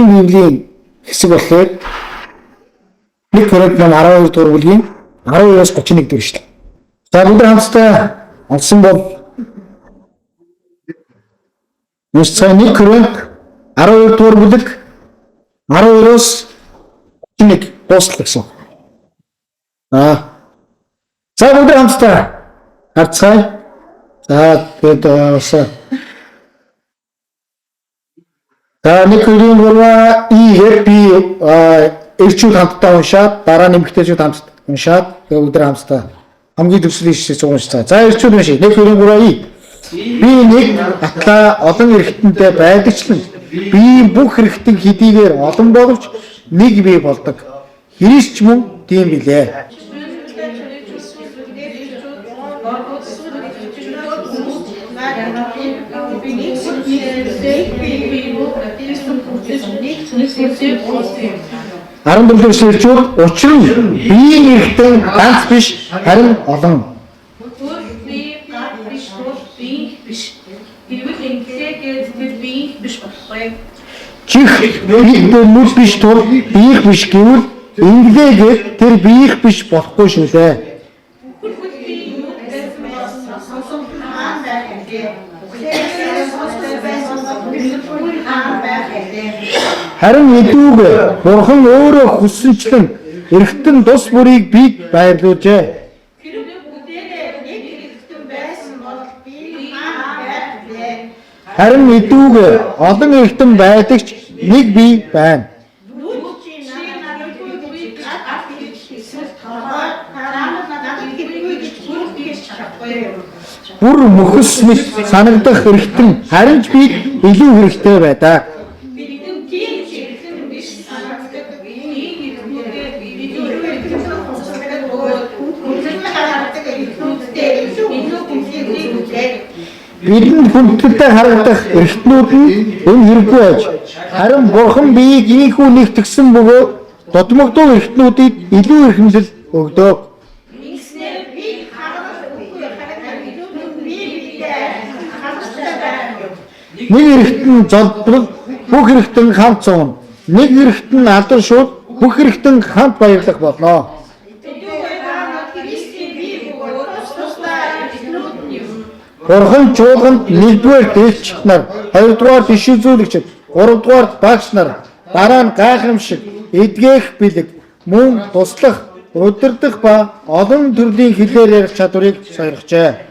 Библийн хэсэг болохоор 1 Коринт ном 12 дугаар бүлгийн 12-оос 31 дугаар эшлэл. За бүгд хамтдаа олсон бол уншицгаая. 1 Коринт 12 дугаар бүлэг 12-оос 31 дуустал гэсэн. Аа. За бүгд хамтдаа харцгаая. За тэгээд бас за 1 2 3 И би эрчүүд хамтдаа уншаад, дараа нэмэгтэйчүүд хамт уншаад, тэгээд бүгд хамтдаа хамгийн төгслийн ишлэл цуг уншицгаа. За эрчүүд уншия. 1 2 3 И. Би нэг атлаа олон эргэтэнтэй байдагчлан би бүх эргэтэн хэдийгээр олон боловч нэг бие болдог. Христ ч мөн тийм билээ. Арван дөрөв дэх эрчүүд учир нь биеийн эргэтэн ганц биш харин олон. Тэгвэл би гар биш тул биеийнх биш. Гэвэл инглээгээд тэр биеийнх биш болохгүй. Чих бид нүд биш тул биеих биш гэвэл инглээгээд тэр биеих биш болохгүй шүү дээ. Бүхэл би нүд байсан бол Сонсомт нь хаан байх билээ. Үхлээрээ сонстой байсан бол мэдлэггүй хаан байх билээ. Харин илүүг Бурхан өөрөө хүссэнчлэн эргэтэн тус бүрийг бид байрлуулжээ. Хэрэг бүгдээрээ нэг хэрэгтэн байсан бол би хаан байх билээ. Харин илүүг олон эргэтэн байдагч нэг бие байна. Нүд чи надад хэрэггүй гэж гар гэж эсвэл толгой таранад надад хэрэггүй гэж зүрх гэж чадахгүй юм. Бүр мөхөс мэт санагдах эргэтэн харин ч бид илүү хэрэгтэй байдаг. Бидэнд тийм хэрэгтэн биш санагддаг. биеийн эрхтнүүдээ Илүү хэрэгтэн хусалдаг бөгөөд хүндлэн харагддаг эрхтнүүдтэй илүү илүү хүндлийг үзүүлээ. Бидэнд хүндэлтэй харагдах эргэтнүүд нь энэ хэрэггүй байж харин Бурхан биеийг ийхүү нэгтгсэн бөгөөд дутмагдуу эргэтнүүдэд илүү эрхэмлэл өгдөг. Ингэснээр би хагалт үгүй харин илүү би биедээ хагалтай байх юм. Нэг эргэтэн золбол бүх эргэтэн хамт цугна. Нэг эргэтэн алдар шууд бүх эргэтэн хамт баярлах болно. Төдийгүй та нар Христийн бие бөгөөд тус тусдаа эрхтнүүд нь юм. Бурхан чуулганд нэгдүгээр дэлч нар, хоёрдугаар биш үзүүлэгчид, гуравдугаар багш нар, дараа нь гайхамшиг, эдгээх бэлэг, мөн туслах, удирдах ба олон төрлийн хэлээр ярих чадварыг сойрхожээ.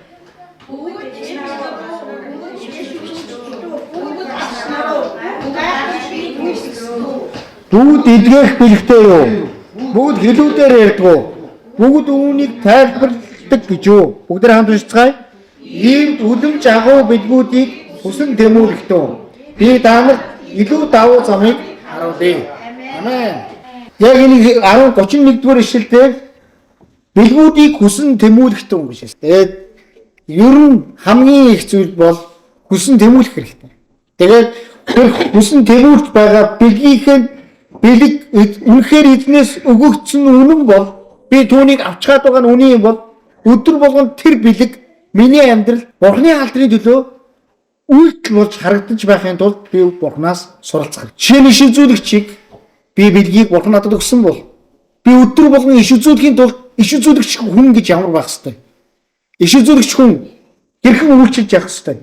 Бүгд чимээгүү, бүгд шүлжүү, бүгд агш наруу, гайхамшиг гүйцэтгэв. Бүгд эдгээх бэлэгтэй юу? Бүгд хэлүүдээр ярьдаг уу? Бүгд үүнийг тайлбарладаг гэж юу? Бүгд хамт уншицгаая. Иймд үлэмж агуу бэлгүүдийг хүсэн тэмүүлэхдээ би та нарт илүү давуу замыг харуулъя. Амен. Яг энэ 10 31 дугаар ишлэлдээ бэлгүүдийг хүсэн тэмүүлэхдээ гэж байна. Тэгээд ер нь хамгийн их зүйл бол хүсэн тэмүүлэх хэрэгтэй. Тэгээд тэр хүсэн тэмүүлж байгаа бэлгийнхээ бэлэг үнэхээр эзнээс өгөгдсөн үнэн бол би түүнийг авч чад байгаа нь үнэн юм бол өдөр болгон тэр бэлэг миний амьдрал Бурхны алдрын төлөө үйлдэл болж харагдаж байхын тулд би Бурханаас суралцах. Жишээ нь иш үзүүлэгчийг би бэлгийг Бурхан надад өгсөн бол би өдөр болгон иш үзүүлэхийн тулд иш үзүүлэгч хүн гэж ямар байх ёстой? Иш үзүүлэгч хүн хэрхэн үйлчилж явах ёстой?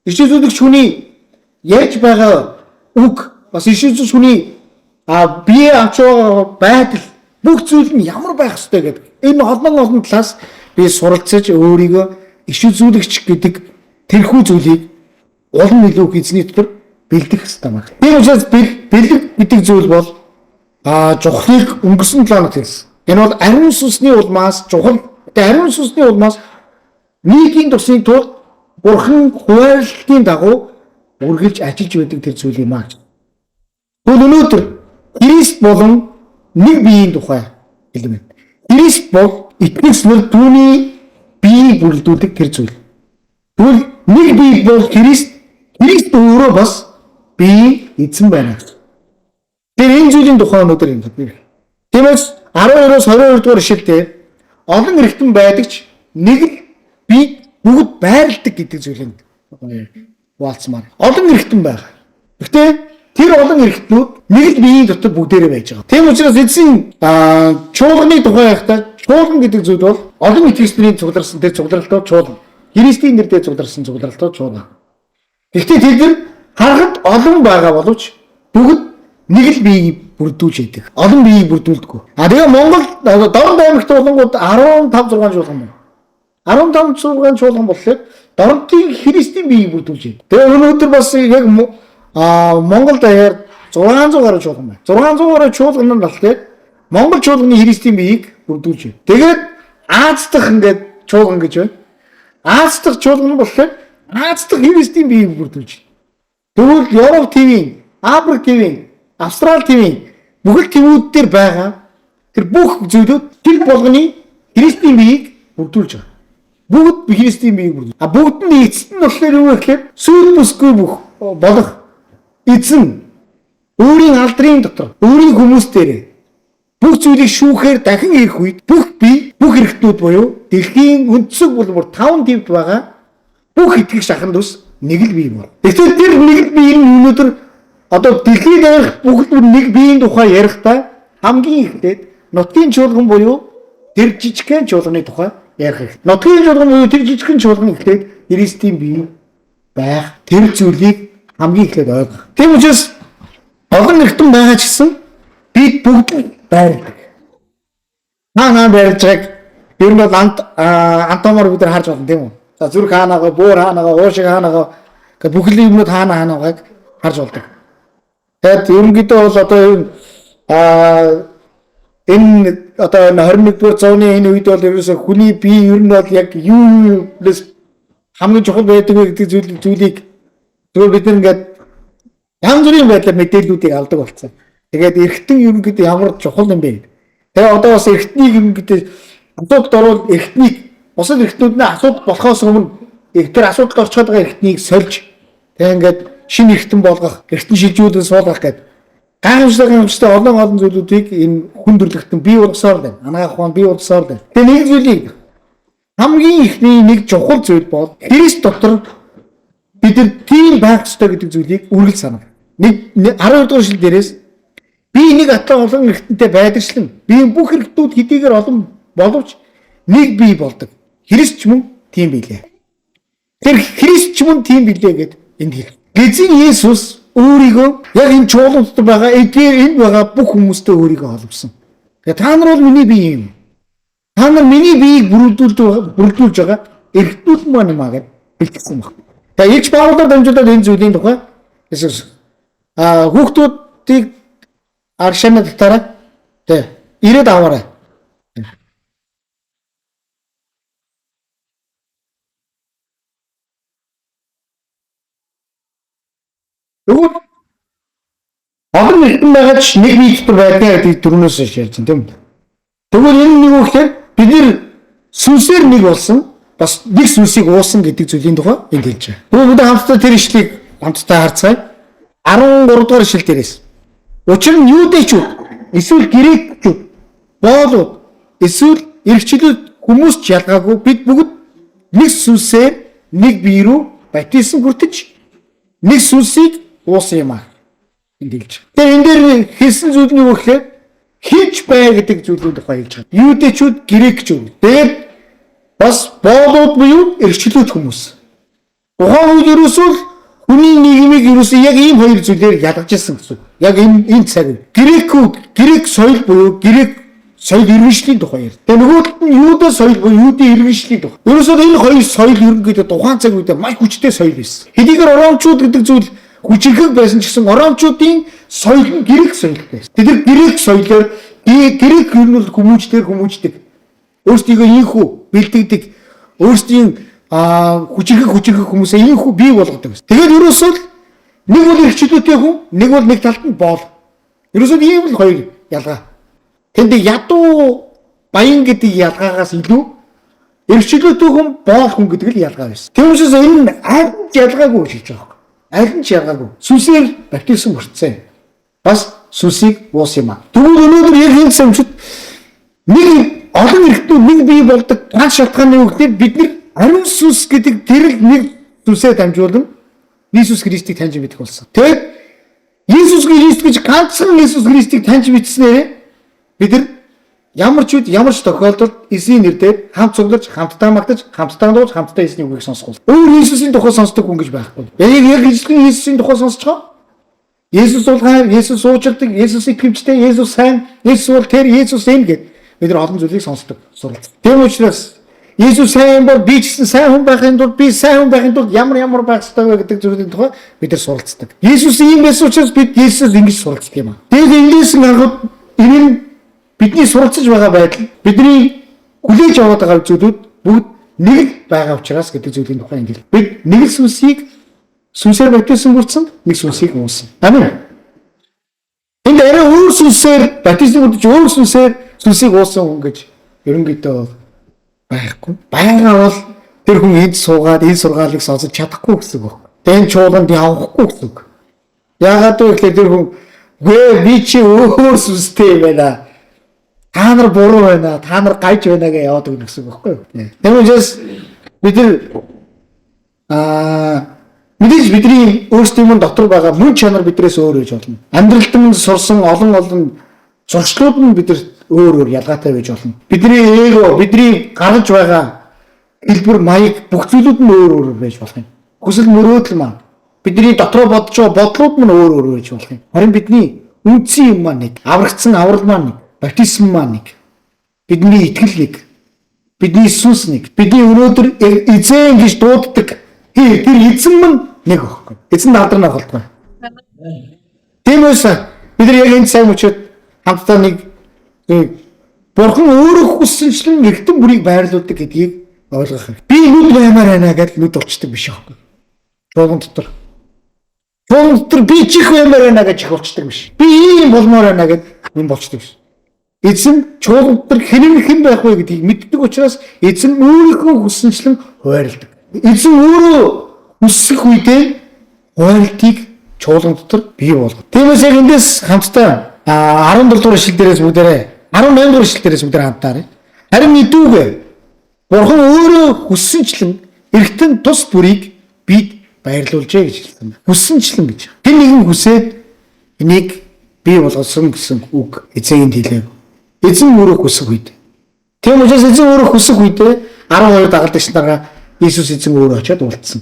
Иш үзүүлэгч хүний ярьж байгаа үг бас иш үзүүлэгч хүний бие авч байгаа байдал бүх зүйл нь ямар байх ёстой гэдэг. Энэ олон олон талаас би суралцаж өөрийгөө иш үзүүлэгч гэдэг тэрхүү зүйлийг улам илүү их эзний дотор бэлдэх ёстой байна. Тийм учраас бэлэг гэдэг зүйл бол чухлыг өнгөрсөн 7 хоногт хэлсэн. Энэ бол ариун сүнсний улмаас чухал. Тэгээ ариун сүнсний улмаас нийтийн тусны тулд Бурхан хуваарлтын дагуу үргэлж ажиллаж байдаг тэр зүйл юм аа. Тэгвэл өнөөдөр Христ болон нэг биеийн тухай хэлмээр. Христ бол итгэгч нар түүний биеийг бүрэлдүүлдэг тэр зүйл. Тэгвэл нэг бие бол Христ, Христ өөрөө бас биеийн эзэн байна. Тэр энэ зүйлийн тухай өнөөдөр юм хэлмээр. Тиймээс 12-оос 22 дугаар ишлэлдээ олон эргэтэн байдаг ч нэг л бие бүгд байрладаг гэдэг зүйлийг хуваалцмаар. Олон эргэтэн байгаа. Гэхдээ Тэр олон эрхтнүүд нэг л биеийн дотор бүгдээрээ байж байгаа. Тийм учраас эзэн чуулганы тухай ярихдаа чуулган гэдэг зүйл бол олон итгэгч нарын цугларсан тэр цугларалт бол чуулган. Христийн нэр дээр цугларсан цугларалт бол чуулган. Гэхдээ тэд нар харахад олон байгаа боловч бүгд нэг л биеийг бүрдүүлж яадаг. Олон биеийг бүрдүүлдэг. А тэгээ Монгол Дорнод аймагт болонгууд 15 6 чуулган байна. 15 6 чуулган болохоор Дорнодын Христийн биеийг бүрдүүлж яадаг. Тэгээ өнөөдөр бас яг Монгол даяар 600 гаруй чуулган байна. 600 гаруй чуулган нь болохоор Монгол чуулганы Христийн биеийг бүрдүүлж байна. Тэгээд Аз дахь ингээд чуулган гэж байна. Аз дахь чуулган нь болохоор Аз дахь Христийн биеийг бүрдүүлж байна. Тэгвэл Европ ТV-ийн, Африк ТV-ийн, Австрали ТV-ийн бүхэл ТV-үүд дээр байгаа тэр бүх зүйлүүд тэр болгоны Христийн биеийг бүрдүүлж байгаа. Бүгд Христийн биеийг бүрдүүлж. А бүгд нь эцэст нь болохоор юу вэ гэхээр сүүл бүсгүй бүх болох эзэн өөрийн алдрын дотор өөрийн хүмүүс дээрээ бүх зүйлийг шүүхээр дахин ирэх үед бүх бие, бүх эрхтнүүд буюу дэлхийн өнцөг бол бүр 5 тивд байгаа бүх итгэгч ахын дүүс нэг л бие бол. Тэгэхээр тэр нэг л бие нь өнөөдөр одоо дэлхийд дээрх бүгд бүр нэг биеийн тухай ярихдаа хамгийн эхлээд нутгийн чуулган буюу тэр жижигхэн чуулганы тухай ярих хэрэгтэй. Нутгийн чуулган буюу тэр жижигхэн чуулган эхлээд Христийн бие байх тэр зүйлийг хамгийн эхлээд ойлгох. Тийм учраас олон эрхтэн байгаа ч гэсэн бид бүгд л байрладаг. Хаана байрлаж байгааг ер нь бол антомоор бид нар харж байна тийм үү? За зүрх хаанагаа, бөөр хаанагаа, уушиг хаанагаа гэх бүх л юмнууд хаана хаана байгааг харж болдог. Тэгээд ерөнхийдөө бол одоо энэ энэ одоо энэ 21-р зууны энэ үед бол ерөөсөө хүний бие ер нь бол яг юу юунаас хамгийн чухал байдаг вэ гэдэг зүйлийг зүгээр бид нар ингээд янз бүрийн байдлаар мэдээллүүдийг авдаг болсон. Тэгээд эргэтэн ерөнхийдөө ямар чухал юм бэ гэдэг. Тэгээ одоо бас эргэтнийг ерөнхийдөө асуудалд орвол эргэтнийг бусад эргэтнүүд нь асуудал болохоос өмнө тэр асуудалд орчиход байгаа эргэтнийг сольж тэгээ ингээд шинэ эргэтэн болгох, эргэтэн шилжүүлэн суулгах гэдэг гайхамшигтай гайхамшигтай олон олон зүйлүүдийг энэ хүн төрлөختөн бий болгосоор байна. Анагаах ухаан бий болгосоор байна. Тэгээ нэг зүйлийг хамгийн эхний нэг чухал зүйл бол Христ дотор бид нар тийм байх ёстой гэдэг зүйлийг үргэлж санах. Нэг 12 дугаар шил дээрээс би нэг атлан олон эргэтэнтэй байдагчлан би бүх эргэтүүд хэдийгээр олон боловч нэг бий болдог. Христ ч мөн тийм билээ. Тэр Христ ч мөн тийм билээ гэд энд хэлв. Эзэн Есүс өөрийгөө яг энэ чуулган дотор байгаа эдгээр энд байгаа бүх хүмүүстэй өөрийгөө холбосон. Тэгээ та нар бол миний бие юм. Та нар миний биеийг бүрдүүлж байгаа эргэтүүд маань юм а гэд хэлсэн баг. Тэгээ Илч Паулаар дамжуулаад энэ зүйлийн тухай Есүс хүүхдүүдийг аршааны татаараа тэ ирээд аваарай. Тэгвэл олон эрхэм байгаа ч нэг бие дотор байдаг гэдэг түрүүнээс ярьж байна тийм үү? Тэгвэл энэ нэг үг гэхээр бид нэр сүнсээр нэг болсон бас нэг сүнсийг уусан гэдэг зүйлийн тухай энд хэлж байгаа. Тэгвэл бид хамтдаа тэр ишлэгийг хамтдаа харцгаая. 13 дугаар ишлэл дээрээс. Учир нь юудэчүүд эсвэл грекчүүд, боолууд эсвэл эрхчлүүд хүмүүс ч ялгаагүй бид бүгд нэг сүнсээр нэг бие рүү баптизм хүртэж нэг сүнсийг уусан юм аа. Энд хэлж байгаа. Тэгээ энэ дээр хэлсэн зүйл нь юу гэхээр хинч бай гэдэг зүйлийн тухай хэлж байгаа. Юудэчүүд, грекчүүд. Тэгээд бас боолууд буюу эрхчлүүд хүмүүс. Тухайн үед ерөөсөө л хүний нийгмийг ерөөсөө яг ийм хоёр зүйлээр ялгаж ирсэн гэсэн. Яг энэ цаг үе. Грекүүд, грек соёл буюу грек соёл иргэншлийн тухай ярьд. Тэгээ нөгөө талд нь юудэ соёл буюу юудын иргэншлийн тухай. Ерөөсөө энэ хоёр соёл ерөнхийдөө тухайн цаг үедээ маш хүчтэй соёл байсан. Хэдийгээр оромчууд гэдэг зүйл хүчирхэг байсан ч гэсэн оромчуудын соёл нь грек соёл байсан. Тэд нар грек соёлоор грек ер нь бол хүмүүжлэр хүмүүждэг. Өөрсдийгөө инхүү бэлдэгдэг. Өөрсдийн хүчирхэг хүмүүсээ инхүү бий болгодог байсан. Тэгээд ерөөсөө л нэг бол эрхчлөөтэй хүн, нэг бол нэг талд нь боол. Ерөөсөө ийм л хоёр ялгаа. Тэнд ядуу баян гэдэг ялгаагаас илүү эрхчлөөтэй хүн, боол хүн гэдэг л ялгаа байсан. Тийм учраас энэ нь аль ч ялгаагүй гэж хэлж байгаа юм. Аль нь ч ялгаагүй. Сүнсээр баптизм хүртсэн. Бас сүнсийг уусан юм аа. Тэгвэл өнөөдөр яг энэ сэмчид нэг олон эрхтнүүд нэг бие болдог ганц шалтгааны үгээр бид нар ариун сүнс гэдэг тэр л нэг сүнсээ дамжуулан Иесус Христийг таньж мэдэх болсон. Тэгээд Иесус Христ гэж ганцхан Иесус Христийг таньж мэдснээр бид нар ямар ч үед ямар ч тохиолдолд эзний нэр дээр хамт цугларч, хамтдаа магтаж, хамтдаа дууж, хамтдаа эзний үгийг сонсох бол. Өөр Иесусийн тухай сонсдог хүн гэж байхгүй. Яг ижилхэн Иесусийн тухай сонсож байгаа. Иесус бол хайр, Иесус уучладаг, Иесус итгэмжтэй, Иесус сайн, Иесус бол тэр, Иесус энэ гэд бид нар олон зүйлийг сонсдог, суралцдаг. Тийм учраас Иесус сайн бол би ч гэсэн сайн хүн байхын тулд би сайн хүн байхын тулд ямар ямар байх ёстой вэ гэдэг зүйлийн тухай бид нар суралцдаг. Иесус ийм байсан учраас бид Иесус ингэж суралцдаг юм аа. Тэгээд эндээс гаргад энэ нь бидний суралцж байгаа байдал, бидний хүлээж аваад байгаа зүйлүүд бүгд нэг л байгаа учраас гэдэг зүйлийн тухай ингэж. Бид нэг л сүнсийг сүнсээр баптизм бүрдсэн, нэг сүнсийг уусан. Амен. Энд арай өөр сүнсээр баптизм бүрдэж өөр сүнсээр сүнсийг уусан хүн гэж ерөнхийдөө байхгүй. Байгаа бол тэр хүн энд суугаад энэ сургаалыг сонсож чадахгүй гэсэн үг. Энэ чуулганд явахгүй гэсэн үг. Яагаад вэ гэхээр тэр хүн гээ би чи өөр сүнстэй юм байна. Та нар буруу байна. Та нар гаж байна гэж яваад өгнө гэсэн үг байхгүй юу? Тийм учраас бид нар мэдээж бидний өөрсдийн мөн дотор байгаа мөн чанар биднээс өөр байж болно. Амьдралд нь сурсан олон олон зуршлууд нь бидэрт өөр өөр ялгаатай байж болно. Бидний эго, бидний гаргаж байгаа хэлбэр маяг бүх зүйлүүд нь өөр өөр байж болох юм. Хүсэл мөрөөдөл маань бидний дотроо бодож байгаа бодлууд нь өөр өөр байж болох юм. Харин бидний үндсэн юм маань нэг, аврагдсан аврал маань нэг, баптизм маань нэг, бидний итгэл нэг, бидний сүнс нэг, бидний өнөөдөр эзэн гэж дууддаг тэр эзэн мань нэг байхгүй. Эзэн алдарна болтгой. Тиймээс бид нар яг энэ сайн мөчөд хамтдаа нэг Бурхан өөрөө хүссэнчлэн эргэтэн бүрийг байрлуулдаг гэдгийг ойлгох хэрэгтэй. Би нүд баймаар байна гэдэл нүд болчдөг биш аахгүй. Чуулган дотор. Чуулган дотор би чих баймаар байна гэж чих болчдөг биш. Би ийм болмоор байна гэд юм болчдөг биш. Эзэн чуулган дотор хэн хэн байх вэ гэдгийг мэддэг учраас эзэн өөрийнхөө хүссэнчлэн хуваарлдаг. Эзэн өөрөө хүсэх үедээ хуваарлтыг чуулган дотор бий болгох. Тиймээс яг эндээс хамтдаа 17 дугаар ишлэл дээрээс бүгдээрээ 18 дугаар ишлэл дээрээс бүгдээрээ хамтаарай. Харин идүүгээ Бурхан өөрөө хүссэнчлэн эргэтэн тус бүрийг бид баярлуулжээ гэж хэлсэн. Хүссэнчлэн гэж. Хэн нэгэн хүсээд энийг бий болгосон гэсэн үг эзэн энд хэлэв. Эзэн өөрөө хүсэх үед. Тийм учраас эзэн өөрөө хүсэх үедээ 12 дагалдагч нараа Иесус эзэн өөрөө очиод уулзсан.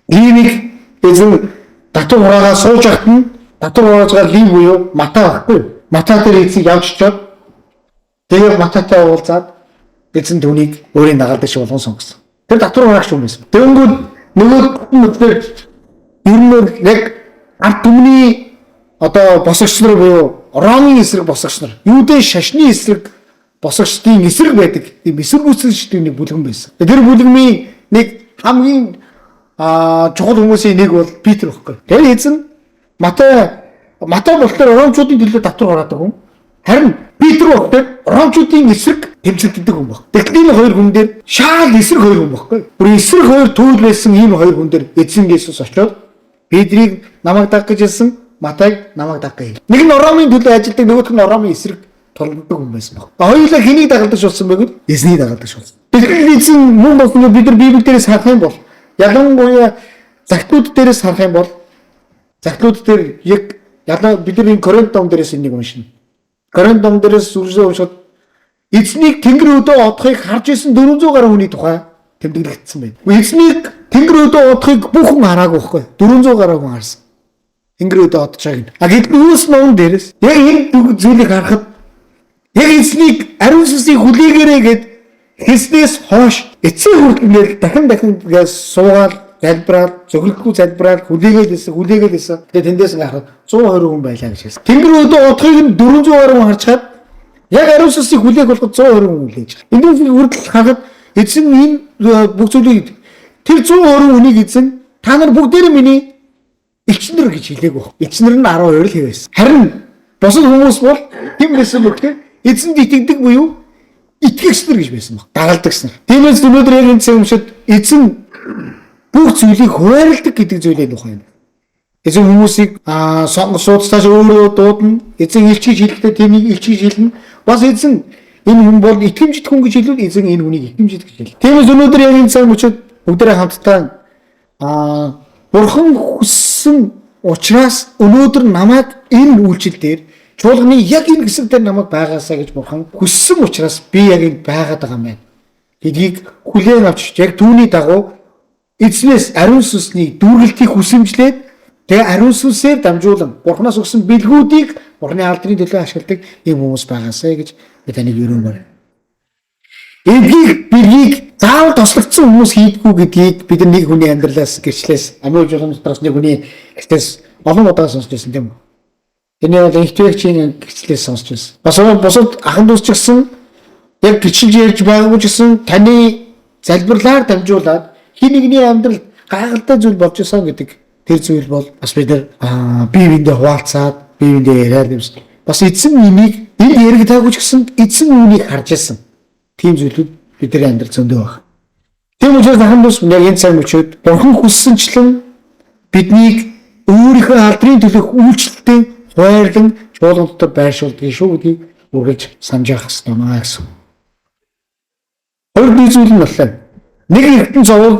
Ливийг эзэн татвар хураагаа сууж байхад нь татвар хурааж байгаа Лив буюу Матай байхгүй. Матай дээр эзэн явж очиод тэгээд Матайтай уулзаад эзэн түүнийг өөрийн дагалдагч болгон сонгосон. Тэр татвар хураагч хүн байсан. Тэгэнгүүт нөгөө нүдээр ер нь яг ард түмний одоо босгогч нар буюу Ромын эсрэг босгогч нар, Юудын шашны эсрэг босгогчдын эсрэг байдаг ийм эсэргүүцэгчдийн нэг бүлгэн байсан. Тэр бүлгмийн нэг хамгийн чухал хүмүүсийн нэг бол Питер байхгүй. Тэр эзэн Матай болохоор ромчуудын төлөө татвар хараадаг хүн. Харин Питер болохоор ромчуудын эсрэг тэмцэлддэг хүн баг. Тэгтэл энэ хоёр хүн дээр шаал эсрэг хоёр хүн баггүй. Бүр эсрэг хоёр түүл байсан ийм хоёр хүн дээр эзэн Иесус очиод Петрийг намайг даг гэж хэлсэн, Матайг намайг даг гэж. Нэг нь Ромын төлөө ажилладаг, нөгөөх нь Ромын эсрэг тулгаддаг хүн байсан баг. Хоёулаа хэнийг дагалдаж болсон бэ гэвэл эзнийг дагалдаж болсон. Тэгэхээр эзэн мөн болсон бид нар Библи дээрээс харах юм бол ялангуяа загтлууд дээрээс харах юм бол загтлууд дээр яг ялан бид нар энэ Коринт ном дээрээс энийг уншина. Коринт ном дээрээс үргэлжлэн уншихад эзнийг тэнгэр өдөө одохыг харж исэн 400 гаруй хүний тухай тэмдэглэгдсэн байна. Эзнийг тэнгэр өдөө одохыг бүх хүн хараагүй байхгүй. 400 гаруй хүн харсан. Тэнгэр өдөө одож байгааг нь. А гэтэл үүс ном дээрээс яг энэ зүйлийг харахад яг эзнийг ариун сүнсийг хүлээгээрэй гэд хэлснээс хойш эцсийн хүртэл ингээл дахин дахин гээ суугаал залбираал зөвхөлгүй залбираал хүлээгээл байсан хүлээгээл байсан. Тэгээ тэндээс ингээ харахад 120 хүн байлаа гэж хэлсэн. Тэнгэр өдөө одохыг нь 400 гаруй хүн харж чад яг ариун сүнсийг хүлээх болоход 120 хүн хүлээж байгаа. Эндээс хүртэл харахад эзэн энэ бүх зүйлийг тэр 120 хүнийг эзэн та нар бүгдээрээ миний элчнэр гэж хэлээгүй баг. Элчнэр нь 12 л хэвээс. Харин бусад хүмүүс бол хэн байсан бэ гэхээр эзэнд итгэдэг буюу итгэгч нар гэж байсан баг. Дагалдагч нар. Тиймээс өнөөдөр яг энэ цаг өмшөд эзэн бүх зүйлийг хуваарлдаг гэдэг зүйлийн тухай юм. Эзэн хүмүүсийг суудтааш өөрөө дуудана. Эзэн элч гэж хэлэхдээ тэнийг элч гэж хэлнэ. Бас эзэн энэ хүн бол итгэмжит хүн гэж хэлвэл эзэн энэ хүнийг итгэмжит гэж хэлнэ. Тиймээс өнөөдөр яг энэ цаг мөчид бүгдээрээ хамтдаа бурхан хүссэн Учраас өнөөдөр намайг энэ үйлчил дээр чуулганы яг энэ хэсэг дээр намайг байгаасаа гэж Бурхан хүссэн учраас би яг энд байгаад байгаа юм байна гэдгийг хүлээн авч яг түүний дагуу эзнээс ариун сүнсний дүүргэлтийг хүсэмжлээд тэгээ ариун сүнсээр дамжуулан Бурханаас өгсөн бэлгүүдийг Бурханы алдрын төлөө ашигладаг ийм хүмүүс байгаасаа гэж би таныг өрөөмөр. Эдгийг бэлгийг заавал тослогдсон хүмүүс хийдгүү гэдгийг бид нэг хүний амьдралаас гэрчлээс амиа жуулам дотроос нэг хүний гэрчлээс олон удаа сонсч байсан, тийм үү? Тэний бол инхтвэгчийн гэрчлээс сонсч байсан. Бас бусад ахан дүүс ч гэсэн яг гэрчилж ярьж байгаагүй ч гэсэн таны залбирлаар дамжуулаад хин нэгний амьдралд гайхалтай зүйл болж исэн гэдэг тэр зүйл бол бас бид нар бие биендээ хуваалцаад, бие биендээ яриад юмсан. Бас эзэн энийг энд яригдаагүй ч гэсэн эзэн үүнийг харж исэн. Тийм зүйлүүд бидний амьдрал зөндөө байна. Тийм учраас ахан дүүс, яг энэ цаг мөчид Бурхан хүссэнчлэн биднийг өөрийнхөө алдрын төлөх үйлчлэлтэй хуваарлан чуулган дотор байршуулдаг шүү гэдгийг үргэлж санаж явах хэрэгтэй маа гэсэн. Хоёр бие зүйл нь болохоор нэг эргэтэн зоввол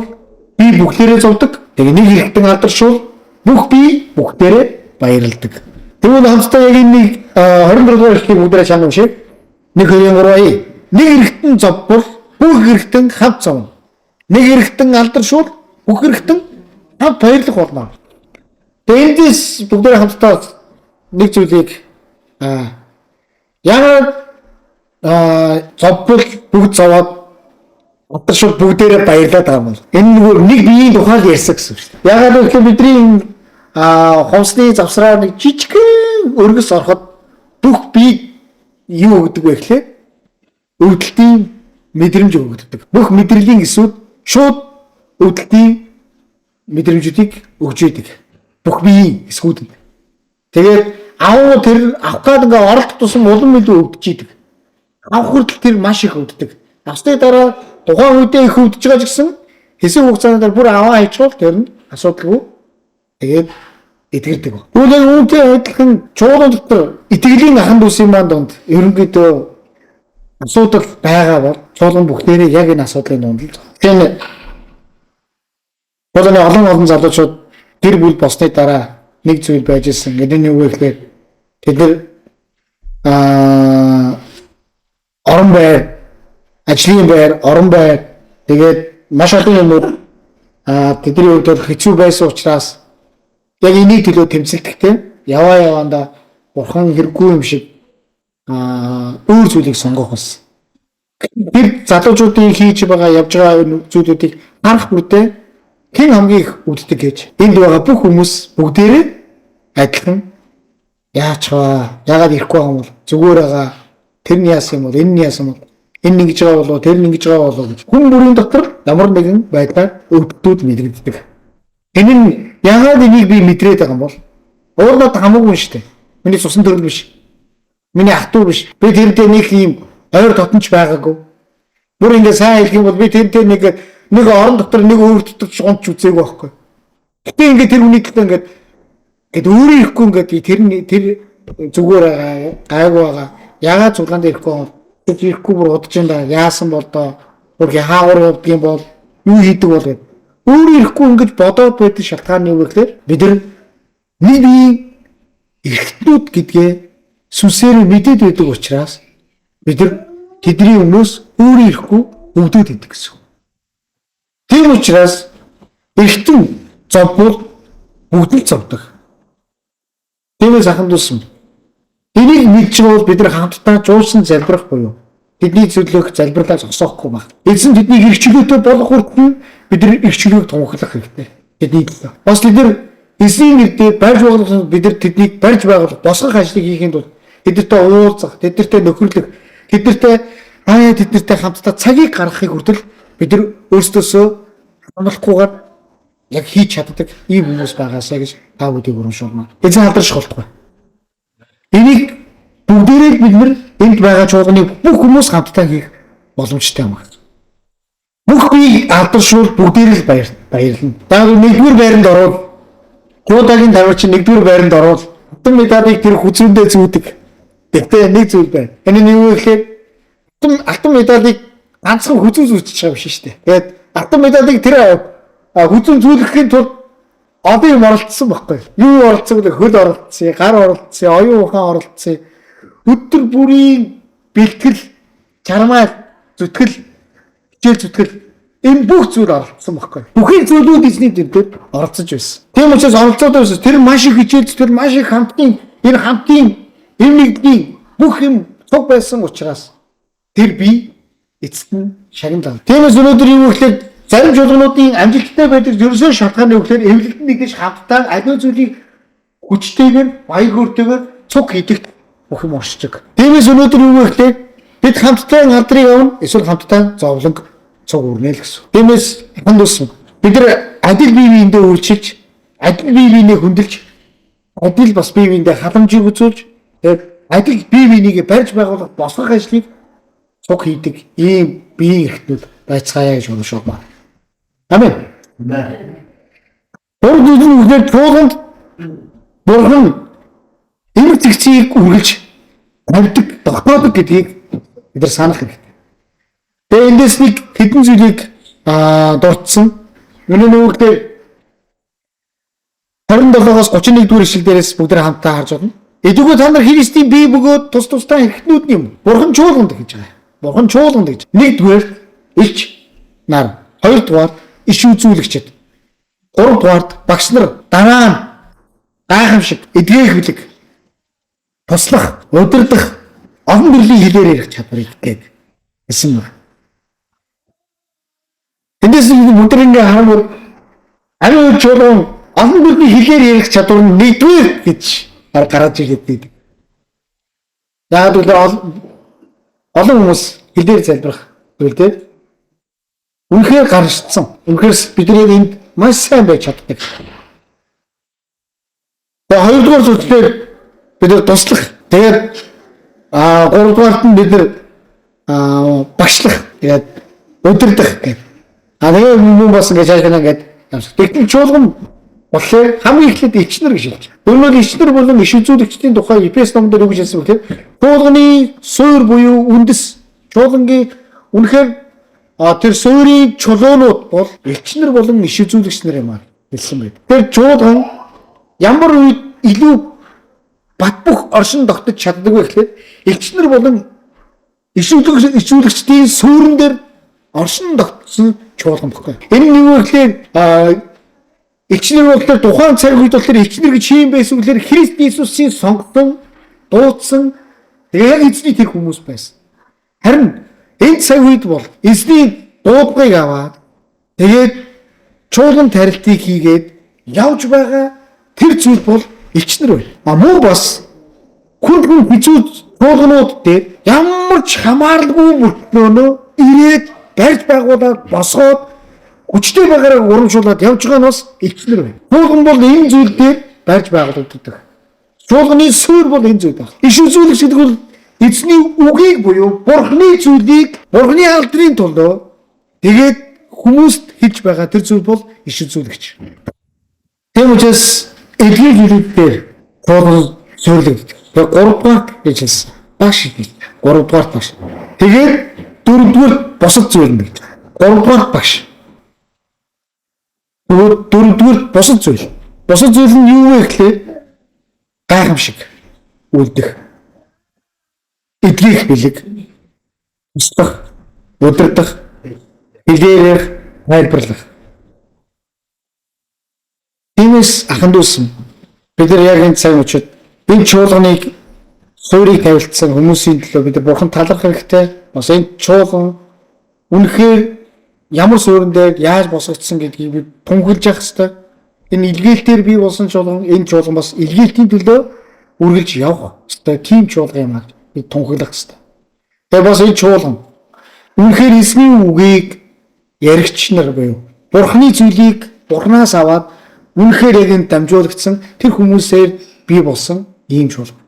би бүхлээрээ зовдөг. Тэгээ нэг эргэтэн алдаршуул бүх бие бүгдээрээ баярладаг. Тэгвэл хамтдаа яг энэ нэг 24 дугаар эшлэгийг бүгдээрээ чанга уншъя. 1 2 3. Нэг эргэтэн зовбол бүх эргэтэн хамт зовно. Нэг эргэтэн алдаршуул бүх эргэтэн хамт баярлах болно. Тэгээ эндээс бүгдээрээ хамтдаа нэг зүйлийг яагаад зовбол бүгд зовоод алдаршуул бүгдээрээ баярлаад байгаа юм бол энэ нөгөө нэг биеийн тухай л ярьсан гэсэн үг шүү дээ. Яагаад гэвэл бидний хомсны завсраар нэг жижигхэн өргөс ороход бүх бие юу өгдөг вэ гэхлээр өвдөлтийн мэдрэмж өгдөг. Бүх мэдрэлийн эсүүд шууд өвдөлтийн мэдрэмжүүдийг өгч идэг. Бүх биеийн эсгүүдэнд. Тэгээд авуу тэр авах гад ингээ оролт тусам улам илүү өвдөж идэг. Авах хүртэл тэр маш их өвддөг. Авсны дараа тухайн үедээ их өвдөж байгаа ч гэсэн хэсэг хугацаанд бүр аваа хийчихвэл тэр нь асуудалгүй тэгээд эдгэрдэг. Тэгвэл үүнтэй адилхан чуулган дотор итгэлийн ахан дүүсийн маань дунд ерөнхийдөө асуудал байгаа бол чуулган бүхнээрээ яг энэ асуудлын дунд л. Тэгэхээр чуулганы олон олон залуучууд гэр бүл болсны дараа нэг зүйл байж исэн. Энэ нь юу вэ гэхээр тэд нар орон байр, ажлын байр, орон байр, тэгээд маш олон юмуд тэдний хувьд бол хэцүү байсан учраас яг энийг төлөө тэмцэлдэхдээ яваа яваандаа Бурхан хэрэггүй юм шиг өөр зүйлийг сонгох болсон. Тэр залуучуудын хийж байгаа явж байгаа зүйлүүдийг харах бүрдээ хэн хамгийн их өвддөг гэж энд байгаа бүх хүмүүс бүгдээрээ адилхан яач вэ? Яагаад ирэхгүй байгаа юм бол зүгээр байгаа. Тэр нь яасан юм бол энэ нь яасан юм бол энэ ингэж байгаа болов, тэр нь ингэж байгаа болов гэж хүн бүрийн дотор ямар нэгэн байдлаар өвдөлтүүд мэдрэгддэг. Энэ нь яагаад энийг би мэдрээд байгаа юм бол уурлаад хамаагүй шүү дээ. Миний цусан төрөл биш. Миний ах トゥ биш. Би тэрдээ нэг юм ойр дотнч байгаагүй. Бүр ингээ сайн хэлэх юм бол би тэрдээ нэг нэг орон дотор нэг өөр дотор ч гонч үзээгүй байхгүй. Гэтэ ингээ тэр хүний төлөө ингээд гэд өөрөө ирэхгүй ингээд тэр тэр зүгээр байгаа, гайгүй байгаа. Яагаад цуглаанд ирэхгүй бол тэр ирэхгүй бүр удаж юм да. Яасан бол доо. Бүр хаагур явдаг юм бол юу хийдэг бол гэд. Өөрөө ирэхгүй ингэж бодоод байдаг шалтгаан нь юу вэ гэхээр бид нар нэг биеийн эрхтнүүд гэдгээ сүнсээр мэдээд байдаг учраас бид нар тэдний өмнөөс өөрөө ирэхгүй өвдөд идэг гэсэн. Тийм учраас эргэтэн зовбол бүгд л зовдөг. Тиймээс ахан дүүс, энийг мэдж байгаа бол бид нар хамтдаа жуулсан залбирах буюу тэдний зөвлөх залбирлаа зогсоохгүй баг. Эзэн тэднийг эрх чөлөөтэй болгох хүртэл бид нар эрх чөлөөг тунхаглах хэрэгтэй. Тэдний төлөө. Бас бид нар эзний нэрээр барьж байгуулах, бид нар тэднийг барьж байгуулах, босгох ажлыг хийхэд бол тэднэртэй уулзах, тэднэртэй нөхөрлөх, тэднэртэй аа тэднэртэй хамтдаа цагийг гаргахыг хүртэл бид нар өөрсдөөсөө хандлахгүйгээр яг хийж чаддаг ийм хүмүүс байгаасаа гэж та бүдийг урамшуулна. Эзэн алдарш болтугай. Энийг бүгдээрээ бид нар энд байгаа чуулганы бүх хүмүүс хамтдаа хийх боломжтой юм байна. Бүх бие алдаршуул бүгдээрээ л баярлна. Дааг нэгдүгээр байранд орвол Куудагийн тавиур чинь нэгдүгээр байранд орвол алтан медалийг тэр хүзүүндээ зүүдэг. Гэхдээ нэг зүйл байна. Энэ нь юу вэ гэхээр алтан медалийг ганцхан хүзүү зүүчих байгаа биш шүү дээ. Тэгээд алтан медалийг тэр хүзүүн зүүлэхийн тулд олон юм оролцсон байхгүй. Юу оролцсон вэ? Хөл оролцсон, гар оролцсон, оюун ухаан оролцсон. Өдөр бүрийн бэлтгэл, чармаал, зүтгэл, хичээл зүтгэл энэ бүх зүйл оролцсон байхгүй. Бүхий зүйлүүд эзний дүр дээр оролцож байсан. Тийм учраас оролцоод байсан. Тэр маш их хичээл зүтгэл, маш их хамтын, энэ хамтын эм нэгдлийн бүх юм цуг байсан учраас тэр бие эцэст нь шагналаа. Тиймээс өнөөдөр юу гэхээр зарим чуулгануудын амжилттай байдаг ерөөсөө шалтгаан юу гэхээр эвлэлт нэгдэж хамтдаа аливаа зүйлийг хүчтэйгээр, баяр хөөртэйгээр цуг хийдэгт бүх юм оршдог. Тиймээс өнөөдөр юу гэхээр бид хамтдаа алдрыг авна, эсвэл хамтдаа зовлонг цуг үрнэ л гэсэн. Тиймээс хандуулсан. Бид нар адил бие биендээ үйлчилж, адил бие биенээ хүндэлж, адил бас бие биендээ халамжийг үзүүлж, тэгээд адил бие биенийг барьж байгуулах босгох ажлыг цуг хийдэг ийм биеийн эрхтнүүд байцгаая гэж урамшуулмаар. Амен. Гурав зүйл нь үгээр чуулганд Бурхан эмх зэгцийг үргэлж тавьдаг, тогтоодог гэдгийг бид нар санах хэрэгтэй. Тэгээ эндээс нэг хэдэн зүйлийг дурдсан. Үнэн нь үгээр 27-оос 31 дугаар ишлэл дээрээс бүгд хамтдаа харж байна. Эдгүү та нар Христийн бие бөгөөд тус тусдаа эрхтнүүд нь юм. Бурхан чуулганд гэж байгаа. Бурхан чуулганд гэж. Нэгдүгээр элч нар, хоёрдугаар иш үзүүлэгчид, гуравдугаарт багш нар, дараа нь гайхамшиг, эдгээх бэлэг, туслах, удирдах, олон төрлийн хэлээр ярих чадварыг гээд хэлсэн байна. Эндээс бүгд ингээ харангуут ариун чуулган олон төрлийн хэлээр ярих чадвар нь нэгдүгээр гэж гаргаж ирээд байдаг. Яг л олон хүмүүс хэлээр залбирах зүйл дээ. Үнэхээр гаршсан. Үнэхээр бидний энд маш сайн байж чаддаг. Тэгээ хоёрдугаар зүйлээр бид нар туслах. Тэгээд гуравдугаарт нь бид нар багшлах. Тэгээд удирдах гэдэг. Тэгээ юм бас ингэж хайхна гэдэг юмсаг. Тэгтэл чуулган болохоор хамгийн эхлээд элчнэр гэж хэлж. Өөрөөр элчнэр болон иш үзүүлэгчдийн тухай Эфес номон дээр юу гэж хэлсэн бэ гэхээр чуулганы суур буюу үндэс, чуулгангийн үнэхээр тэр суурийн чулуунууд бол элчнэр болон иш үзүүлэгч нар юм аа хэлсэн байд. Тэр чуулган ямар үед илүү бат бөх оршин тогтож чаддаг вэ гэхээр элчнэр болон иш үзүүлэгчдийн суурин дээр оршин тогтсон чуулган баггүй. Энэ нь юу гэхээр элчнэр болохоор тухайн цаг үед болохоор элчнэр гэж хийм байсан гэхээр Христ Иесусийн сонгосон, дуудсан тэгээ яг эзний тэр хүмүүс байсан. Харин энэ цаг үед бол эзний дуудлагыг аваад тэгээд чуулган тарилтыг хийгээд явж байгаа тэр зүйл бол элчнэр байна. А мөн бас хүн хүн хэцүү чуулганууд дээр ямар ч хамааралгүй мөртлөөнөө ирээд барьж байгуулад босгоод хүчтэй байгаараа урамшуулад явж байгаа нь бас элчнэр байна. Чуулган бол энэ зүйл дээр барьж байгуулагддаг. Чуулганы суурь бол энэ зүйл байна. Иш үзүүлэгч гэдэг бол эзний үгийг буюу Бурхны зүйлийг Бурхны алдрын төлөө тэгээд хүмүүст хэлж байгаа тэр зүйл бол иш үзүүлэгч. Тийм учраас эдгээр зүйлүүд дээр чуулган суйрлагддаг. Тэгээд гуравдугаар гэж хэлсэн. Багш гэж. Гуравдугаар багш. Тэгээд дөрөвдүгээр бусад зүйл нь гэж. Гуравдугаар багш. Дөрөвдүгээр бусад зүйл. Бусад зүйл нь юу вэ гэхлээр гайхамшиг үлдэх. Эдгийх бэлэг, туслах, удирдах, хэлээрэх, тайлбарлах. Тиймээс ахан дүүсэн бид нар яг энэ цаг мөчид энэ чуулганыг суурийг тавилцсан хүмүүсийн төлөө бид нар бурхан талархах хэрэгтэй. Бас энэ чуулган үнэхээр ямар суурин дээр яаж босгогдсон гэдгийг бид тунхаглаж явах хэрэгтэй. Энэ илгээлтээр бий болсон чуулган, энэ чуулган бас илгээлтийн төлөө үргэлж явах хэрэгтэй. Тийм чуулган юм аа бид тунхаглах хэрэгтэй. Тэгээ бас энэ чуулган үнэхээр эзний үгийг яригч нар буюу бурхны зүйлийг бурхнаас аваад үнэхээр яг энэ дамжуулагдсан тэр хүмүүсээр бий болсон ийм чуулган.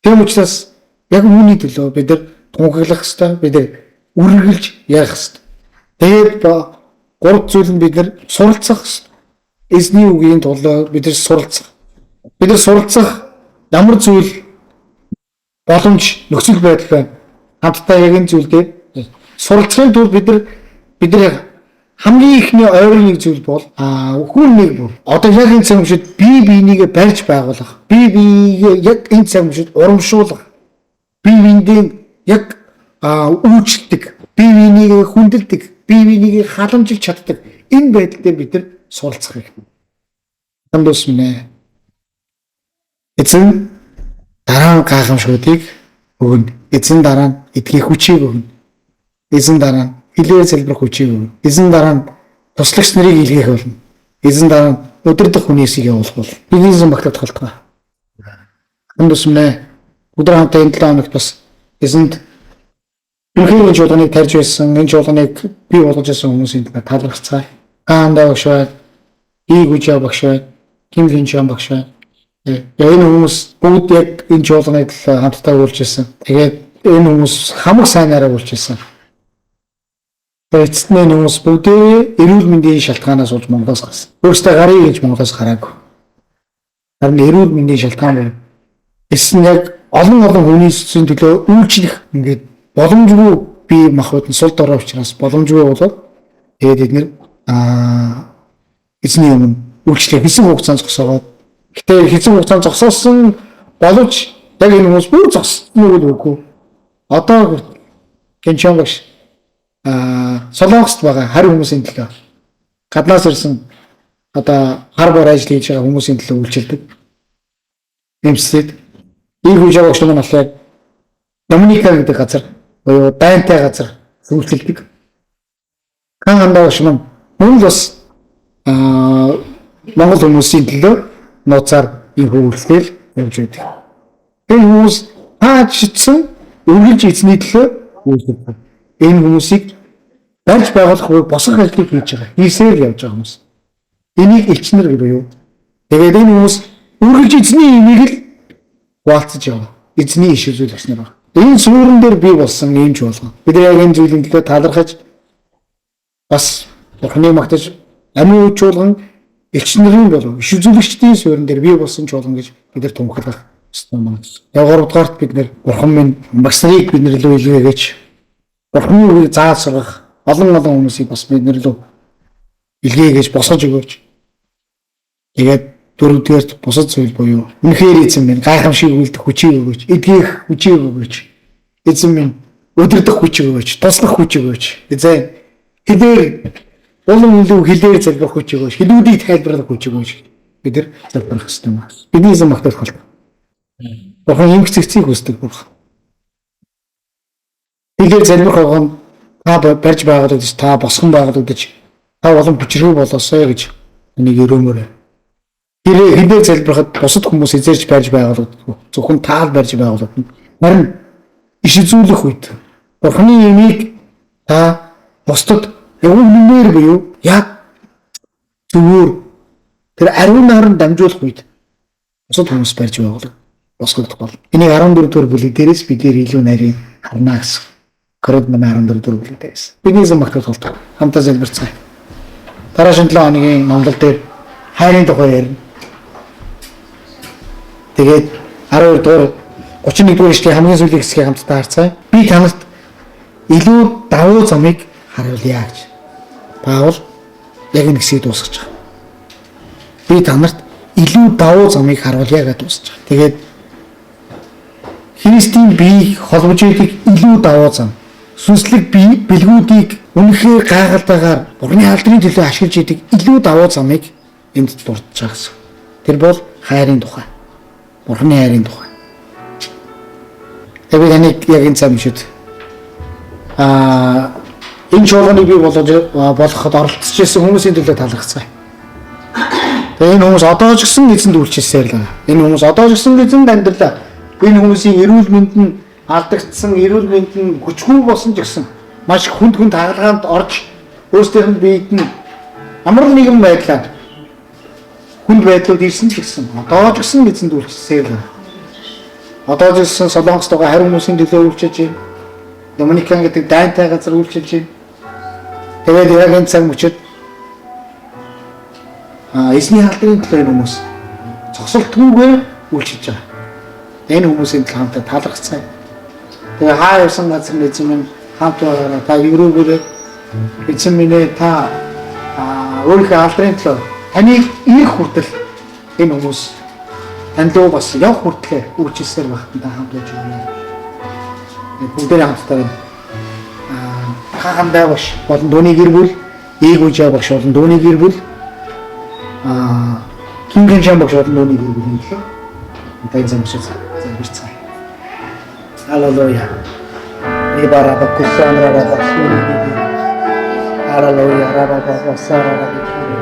Тийм учраас яг үүний төлөө бид нар тунхаглах хэрэгтэй, бид нар үргэлж ярих хэрэгтэй. Тэгээд гурав зүйл нь бид нар суралцах хэрэгтэй. Эзний үгийн төлөө бид нар суралцах. Бид нар суралцах ямар зүйл боломж нөхцөл байдал байна. Хамтдаа яг энэ зүйл дээр суралцахын тулд бид нар Хамгийн ихний ойрын нэг зүйл бол хүн нэг бүр. Одоо яг энэ цаг мөчид бие биенийгээ барьж байгуулах, бие биеийгээ яг энэ цаг мөчид урамшуулах, бие биендээ яг үйлчлдэг, бие биенийгээ хүндэлдэг, бие биенийгээ халамжилж чаддаг энэ байдал дээр бид нар суралцах хэрэгтэй. Тандус минь ээ. Эзэн дараа нь гайхамшгуудыг өгнө. Эзэн дараа нь эдгэх хүчийг өгнө. Эзэн дараа нь хэлээр залбирах хүчийг өгнө. Эзэн дараа нь туслагч нарыг илгээх болно. Эзэн дараа нь удирдах хүнээсийг явуулах болно. Бидний эзэн багтах болтугай. Тандус минь ээ. Өдөр хамтаа энэ 7 хоногт бас эзэнд үнэхээр энэ чуулганыг тарьж байсан, энэ чуулганыг бий болгож байсан хүмүүсийн талаар талархацгаая. Хаандаа багш бай, Ийгүжээ багш бай, Ким Хинчэн багш бай. Энэ хүмүүс бүгд яг энэ чуулганы талаар хамтдаа үйлчилсэн. Тэгээд энэ хүмүүс хамаг сайнаараа үйлчилсэн. Эцэст нь энэ хүмүүс бүгдээ эрүүл мэндийн шалтгаанаас болж Монголоос гарсан. Өөрсдөө гарыг гэж Монголоос гараагүй. Харин эрүүл мэндийн шалтгаан буюу эцэст нь яг олон олон хүний зүсийн төлөө үйлчлэх ингээд боломжгүй бие махбод нь сул дорой учраас боломжгүй болоод тэгээд эдгээр эзний өмнө үйлчлэх хэсэг хугацаанд зогсоогоод гэтээ хэсэг хугацаанд зогсоосон боловч яг энэ хүмүүс бүр зогссон уу үгүй. Одоо Гэнчэн багш Солонгост байгаа харь хүмүүсийн төлөө гаднаас ирсэн одоо хар бор ажил хийж байгаа хүмүүсийн төлөө үйлчилдэг. Эмсэд Ийгүү жаа багш маань болохоор Доминика гэдэг газар буюу дайнтай газар үйлчилдэг. Кан хандаа багш маань мөн л бас Монгол хүмүүсийн төлөө нууцаар ийхүү үйлчлэл явж байдаг. Энэ хүмүүс хаач шитсэн үргэлж эзний төлөө үйлчилдэг. Энэ хүмүүсийг барьж байгуулах буюу босгох ажлыг хийж байгаа. Хийсээр явж байгаа хүмүүс. Энийг элчнэр гэдэг юу? Тэгээд энэ хүмүүс үргэлж эзний имийг л хуваалцаж яваа. Эзний иш үзүүлэгч нар байна. Энэ суурин дээр бий болсон ийм чуулган. Бид яг энэ зүйлийн төлөө талархаж бас Бурхныг магтаж амийн үе чуулган элч нарын болов иш үзүүлэгчдийн суурин дээр бий болсон чуулган гэж бид нар тунхаглах ёстой юм байна. Яг гуравдугаарт бид нэр Бурхан минь багш нарыг бид нар илүү илгээгэж Бурханы үгийг зааж сургах олон олон хүмүүсийг бас бид нар илүү илгээгэж босгож өгөөч. Тэгээд дөрөвдүгээрт бусад зүйл буюу үнэхээр эзэн минь гайхамшиг үлдэх хүчийг өгөөч, эдгэх хүчийг өгөөч. Эзэн минь удирдах хүчийг өгөөч, туслах хүчийг өгөөч. Эзэн хэлээр улам илүү хэлээр залбирах хүч өгөөч, хэлүүдийг тайлбарлах хүч өгөөч. Бид нар залбирах ёстой юм байна. Бидний эзэн магтаах бол. Бурхан эмх цэгцийг хүсдэг бурхан. Хэлээр залбирах болгон та барьж байгуулагдаж, та босгон байгуулагдаж, та улам хүчрхэг болоосой гэж энийг өрөөмөр. Хэлээр залбирахад бусад хүмүүс эзэрч барьж байгуулагддаг. Зөвхөн таал барьж байгуулагдана. Харин иш үзүүлэх үед Бурханы имийг та бусдад яг үнэнээр буюу яг зөвөр тэр ариунаар нь дамжуулах үед бусад хүмүүс барьж байгуулах босгогдох бол. Энийг 14 дугаар бүлэг дээрээс бид илүү нарийн харна гэсэн. Коринт намын 14 дугаар бүлэг дээрээс. Бидний эзэн магтаал болтгоо. Хамтаа залбирцгаая. Дараа шинэ 7 хоногийн номлол дээр хайрын тухай ярина. Тэгээд 12 дугаар 31 дугаар ишлэлийн хамгийн сүүлийн хэсгийг хамтдаа харцгаая. Би танарт илүү давуу замыг харуулъя гэж. Паул яг энэ хэсгийг дуусгаж байгаа. Би танарт илүү давуу замыг харуулъя гэж дуусгаж байгаа. Тэгээд Христийн биеийг холбож идэг илүү давуу зам. Сүнслэг бие бэлгүүдийг үнэхээр гайхалтайгаар Бурхны алдрын төлөө ашиглаж идэг илүү давуу замыг энд дурдж байгаа гэсэн. Тэр бол хайрын тухай. Бурхны хайрын тухай. Тэгээ би таныг яг энэ цаг мөчид энэ чуулганыг бий болгож болгоход оролцож ирсэн хүмүүсийн төлөө талархацгаая. Тэгээ энэ хүмүүс одоо ч гэсэн эзэнд үйлчилсээр л байна. Энэ хүмүүс одоо ч гэсэн эзэнд амьдралаа. Энэ хүмүүсийн эрүүл мэнд нь алдагдсан, эрүүл мэнд нь хүчгүй болсон ч гэсэн маш хүнд хүнд хагалгаанд орж өөрсдийнх нь биед нь ямар нэгэн байдлаар хүнд байдлууд ирсэн ч гэсэн одоо ч гэсэн эзэнд үйлчилсээр л байна. Одоо ч гэсэн Солонгост байгаа харин хүмүүсийн төлөө үйлчилж байна. Доминикан гэдэг дайнтай газар үйлчилж байна. Тэгээд яг энэ цаг мөчид эзний алдрын төлөө энэ хүмүүс зогсолтгүйгээр үйлчилж байгаа. Энэ хүмүүсийн төлөө хамтаа талархацгаая. Тэгээ хаа явсан газар эзэн минь хамт байгаараа та өрөөгөөрэй. Эзэн минь ээ та өөрийнхөө алдрын төлөө таныг ирэх хүртэл энэ хүмүүс тань руу бас явах хүртлээр үйлчилсээр багтан та хамт байж өгнө. Бүгдээрээ хамтдаа хахандаа багш болон түүний гэр бүл, Эгүүжээ багш болон түүний гэр бүл, Ким Гэншан багш болон түүний гэр бүлийн төлөө тань замшиж залбирцгаая. Халелуя. Ибара бакусанра бакусури. Халелуя раба бакусара бакусури.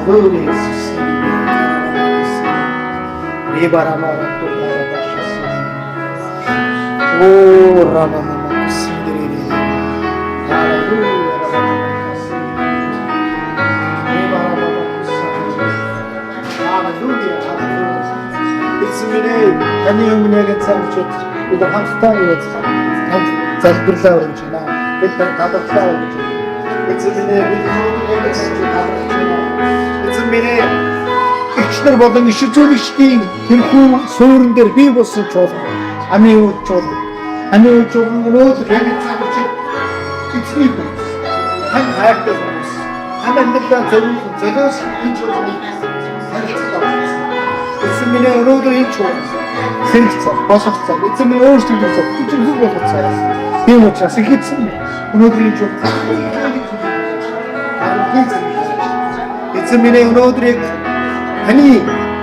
Халелуя Иисус. Ибара бакусара бакусури. О рама бакусири. Халелуя раба бакусури. Ибара бакусара. Халелуя, халелуя. Эзэн минь ээ, таны өмнө яг цаг өчөөд бид хамтдаа ирээд танд залбирлаа өргөж байна. Бид танд талархлаа өргөж байна. Эзэн минь ээ, бид өнөөдөр яг цаг талархаж байна. Эзэн минь ээ, эгч нар болон иш үзүүлэгчдийн тэрхүү суурин дээр бий болсон чуулган, амийн үр чуулган, амийн үр чуулган өнөөдөр яг цаг өчөөд эзний хүмүүс, тань хайртай хүмүүс, ам амьдралаа зориулсан золиос энэ чуулганыг харилцаа авсан. Эзэн минь ээ, өнөөдөр энэ чуулган сэрэх цаг, босох цаг, эзэн минь өөрчлөгдөх цаг, хүчрхэг болох цаг. Тийм учраас эзэн минь өнөөдөр энэ чуулган эзэн минь ээ, өнөөдөр яг таны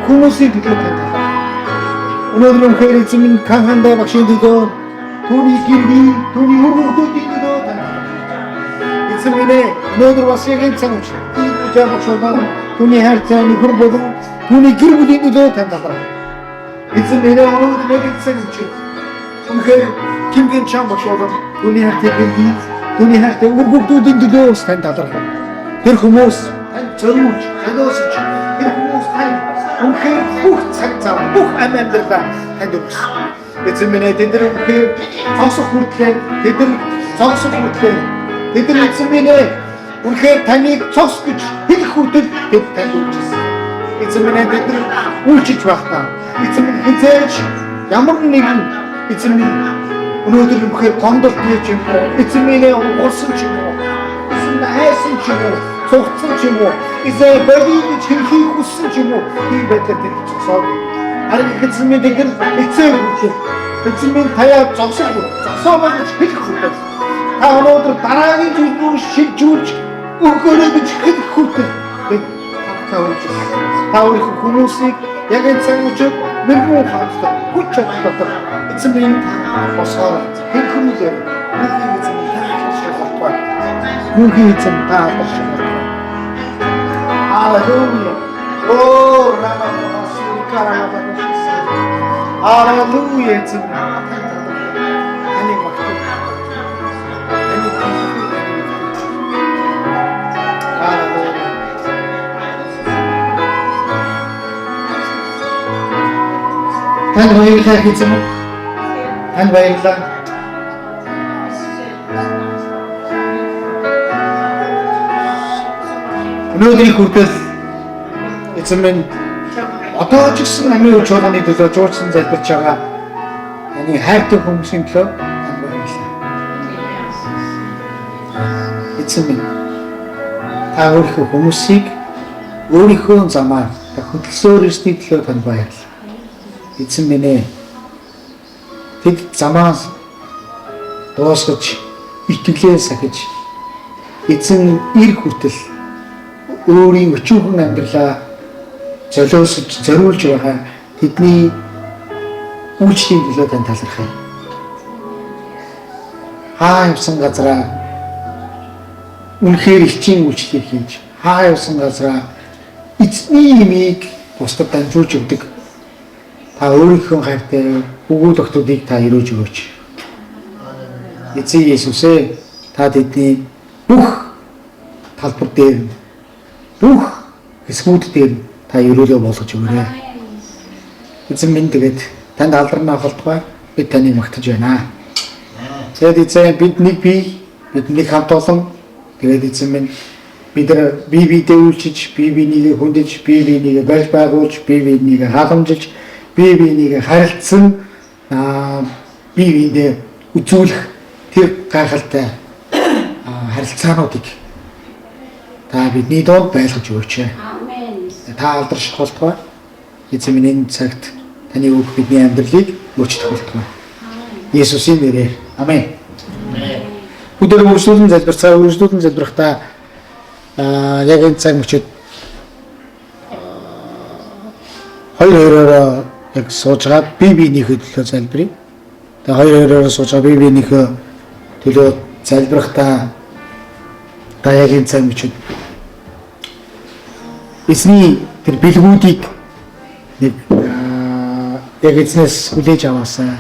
хүмүүсийн төлөө тань талархав. Өнөөдөр үнэхээр эзэн минь Канхандаа багшийн төлөө, түүний гэрний, түүний үр хүүхдүүдийн төлөө тань талархав. Эзэн минь ээ, өнөөдөр бас яг энэ цаг үеч Эгүүжээ багш болон түүний хайртай нөхөр болон түүний гэр бүлийн төлөө тань талархав. Эзэн минь ээ, өнөөдөр яг энэ цаг үеч үнэхээр Ким Гэншан багш болон түүний хайртай гэрний, түүний хайртай үр хүүхдүүдийн төлөө бас тань талархав. Тэр хүмүүс тань зориулж, золиосож, тэр хүмүүс тань үнэхээр бүх цаг зав, бүх ам амьдралаа танд өгсөн. Эзэн минь ээ, тэд нар үнэхээр зогсох хүртлээр, тэд нар зогсох хүртлээр, тэд нар эзэн минь ээ, үнэхээр таныг цогс гэж хэлэх хүртэл тэд танд үйлчилсэн. Эзэн минь ээ, тэд нар үйлчилж байхдаа эзэн минь хэзээ ч ямар нэгэн эзэн минь өнөөдөр үнэхээр гомдолт хийж юм уу, эзэн минь ээ, уурсан ч юм уу, эзэн минь айсан ч юм уу, цугцсан ч юм уу, эзэн болий гэж хэлхийг хүссэн ч юм уу, ийм байдлаар тэд зогсоогүй. Харин эзэн минь тэд нар эцээ хүртэл эзэн минь таяа зогсох, зогсоомоо гэж хэлэх хүртэл та өнөөдөр дараагийн зүйл рүү шилжүүлж өгөөрэй гэж хэлэх хүртэл тэд хамтдаа үйлчилсэн. Та өөрийнхөө хүмүүсийг яг энэ цаг үеч мэргэн ухаантай хүч чадал дотор эзэн минь та босгоор хэнхрүүлээр мөнхийн эзэн та алдарших болтугай. Мөнхийн эзэн та алдарших болтугай. Халелуя. О рама карама. Халелуя эзэн таныг магтана. Таныг талархъя. Халелуя. Танд баярлалаа эзэн. Танд баярлалаа. Өнөөдрийн хүртэл эзэн минь одоо ч гэсэн амийн үр чуулганы төлөө жуулсан залбирч байгаа таны хайртай хүмүүсийн төлөө танд баярлалаа. Эзэн минь та өөрийнхөө хүмүүсийг өөрийнхөө замаар та хөдөлсөөр ирсний төлөө танд баярлалаа. Эзэн минь ээ, тэд замаас дуусгаж итгэлээ сахиж эзэн ир хүртэл өөрийн өчүүхэн амьдралаа золиосож зориулж байгаа тэдний үйлчлэлийн төлөө тань талархъя. Хаа явсан газараа үнэхээр элчийн үйлчлэлийг хийж, хаа явсан газараа эзний имийг бусдад дамжуулж өгдөг. Та өөрийнхөө хайртай хүүгүүд охтуудыг та өрөөж өгөөч. Эзэн Есүс ээ, та тэдний бүх талбар дээр, бүх хэсгүүд дээр та өрөөлөө болгож өгөөрэй. Эзэн минь, тэгээд танд алдарнаа болтугай, бид таныг магтаж байна. Тэгээд эзэн, бид нэг бие, бид нэг хамт олон, тэгээд эзэн минь, бид нар бие биедээ үйлчиж, бие биенийгээ хүндэж, бие биенийгээ барьж байгуулж, бие биенийгээ халамжилж, бие биенийгээ харилцсан, бие биендээ үзүүлэх тэр гайхалтай харилцаануудыг Та бидний дунд байлгаж өгөөч. Амен. Та алдарших болтугай. Эзэн минь, энэ цагт таны үг бидний амьдралыг өөрчлөх болтугай. Есүсийн нэрээр. Амен. Бүгдээ үргэлжлүүлэн залбирцгаа, үргэлжлүүлэн залбирахдаа яг энэ цаг мөчид хоёр хоёроор яг суужгаад бие биенийхээ төлөө залбирая. Тэгээ хоёр хоёроор суужгаа бие биенийхээ төлөө залбирахдаа та яг энэ цаг мөчид эзний тэр бэлгүүдийг нэг яг эзнээс хүлээж аваасаа.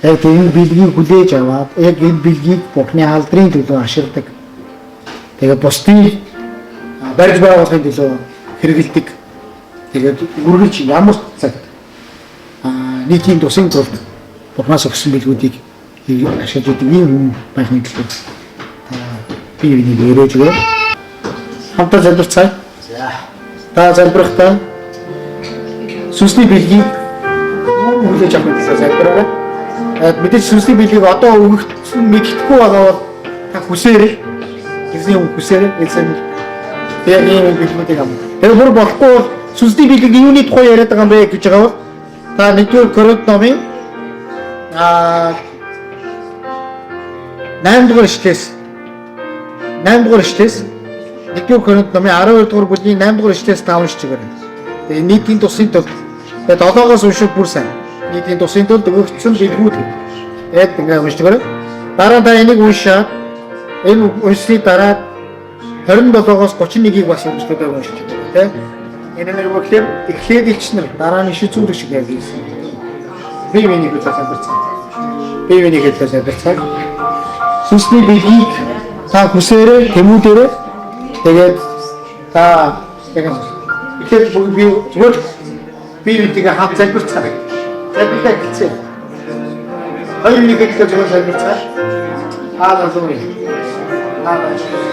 Яг тэр энэ бэлгийг хүлээж аваад яг энэ бэлгийг Бурхны алдрын төлөө ашигладаг. Тэгээд бусдыг барьж байгуулахын төлөө хэрэгэлдэг. Тэгээд үргэлж ямар цагт нийтийн тусын тулд Бурхнаас өгсөн бэлгүүдийг ашиглаж идэг ийм хүн байхын төлөө би энийг өрөөж өгөө. Хамтаа залбирцгаая. За. Та залбирахдаа сүнсний бэлгийг хүлээж авах төлөө залбираарай. Мэдээж сүнсний бэлгийг одоо өгөгдсөн мэддэхгүй байгаа бол та хүсээрэй. Эзний өмнө хүсээрэй. Эзэн яг ийм бэлгүүдийг авах. Тэгээ бүр болохгүй бол сүнсний бэлэг юуны тухай яриад байгаа юм бэ гэж байгаа бол та 1-р Коринт номын 8 дугаар ишлээс 8 дугаар ишлээс 1-р Коринт номын 12 дугаар бүлгийн 8 дугаар ишлээс та уншиж өгөөрэй. Тэгээ нийтийн тусын тулд тэгээ 7-оос унших бүр сайн. Нийтийн тусын тулд өгөгдсөн бэлгүүд. Тэгээд ингээ уншиж өгөөрэй. Дараа нь та энийг уншаад энэ уншсны дараа 27-оос 31-ийг бас уншдаг уншиж өгөөрэй, тэ. Энэ нэг юу гэхээр эхлээд элч нар, дараа нь иш үзүүлэгч гэж хэлсэн. Би миний хэлээ залбирцгаая. Би миний хэлээ залбирцгаая. Сүнсний бэлгийг та хүсээрэй, тэмүүдээрэй. Тэгээд та яг эхлээд бүгд би зүгээр би биднийг хамт залбирцгаая. Залбирлаа эхэлцгээе. Хоёр нэг хэлээ зүгээр залбирцгаая. Хааллуя. Хааллуя.